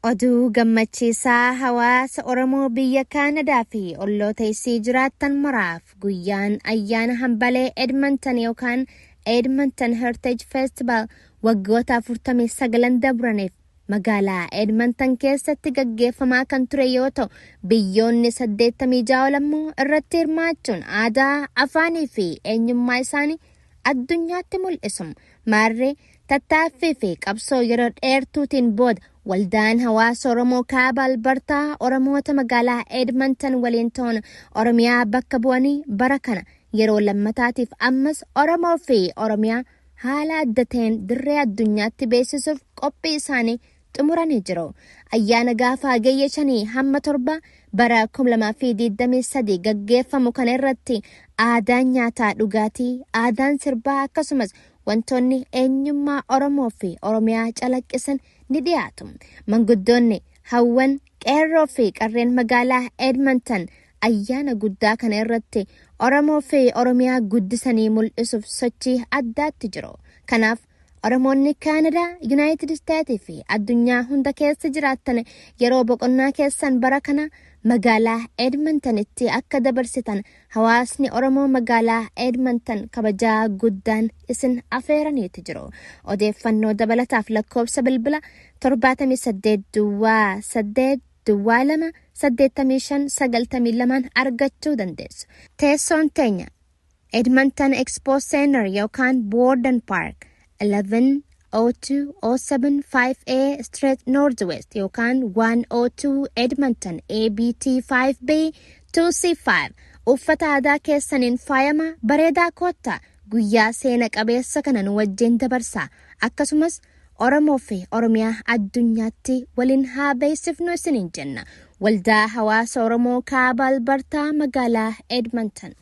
Oduu gammachiisaa hawaasa Oromoo biyya Kaanadaa fi olloota isii jiraattan maraaf, guyyaan ayyaana hambalee Edmonton yookaan Edmonton Heritage Festival waggoota 49 dabraniif magaalaa Edmonton keessatti gaggeeffamaa kan ture yoo ta'u, biyyoonni 86 ol ammoo irratti hirmaachuun aadaa, afaanii fi eenyummaa isaanii addunyaatti mul'isu. Maarree, tattaaffii fi qabsoo yeroo dheertuutiin booda Waldaan Hawaasa Oromoo Kaaba Albartaa Oromoota magaalaa Edmonton waliin ta'uun Oromiyaa bakka bu'anii bara kana yeroo lammataatiif ammas Oromoo fi Oromiyaa haala adda ta'een dirree addunyaatti beeksisuuf qophii isaanii xumuranii jiru. Ayyaana gaafa Hagayya 5 hamma 7 bara 2023 gaggeeffamu kana irratti aadaan nyaataa dhugaatii, aadaan sirbaa, akkasumas wantoonni eenyummaa Oromoo fi Oromiyaa calaqqisan ni dhiyaatu. Manguddoonni, hawwan, qeerroo fi qarreen magaalaa Edmonton ayyaana guddaa kana irratti Oromoo fi Oromiyaa guddisanii mul'isuuf sochii addaatti jiru. Kanaaf Oromoonni Kaanadaa, Yuunaayitid Isteetii fi addunyaa hunda keessa jiraattan yeroo boqonnaa keessan bara kana magaalaa Edmontonitti akka dabarsitan hawaasni Oromoo magaalaa Edmonton kabajaa guddaan isin afeeraniitu jiru. Odeeffannoo dabalataaf lakkoofsa bilbila 78 duwwaa 8 duwwaa 2 85 92 argachuu dandeessu. Teessoon teenya Edmonton Expo Center yookaan Borden Park, 1102 07 5A Street Northwest yookaan 102 Edmonton ABT 5B 2C5. Uffata aadaa keessaniin faayama bareedaa koottaa, guyyaa seena qabeessa kana nu wajjin dabarsaa, akkasumas Oromoo fi Oromiyaa addunyaatti waliin haa beeksifnu isiniin jenna. Waldaa Hawaasa Oromoo Kaaba Albartaa, magaalaa Edmonton.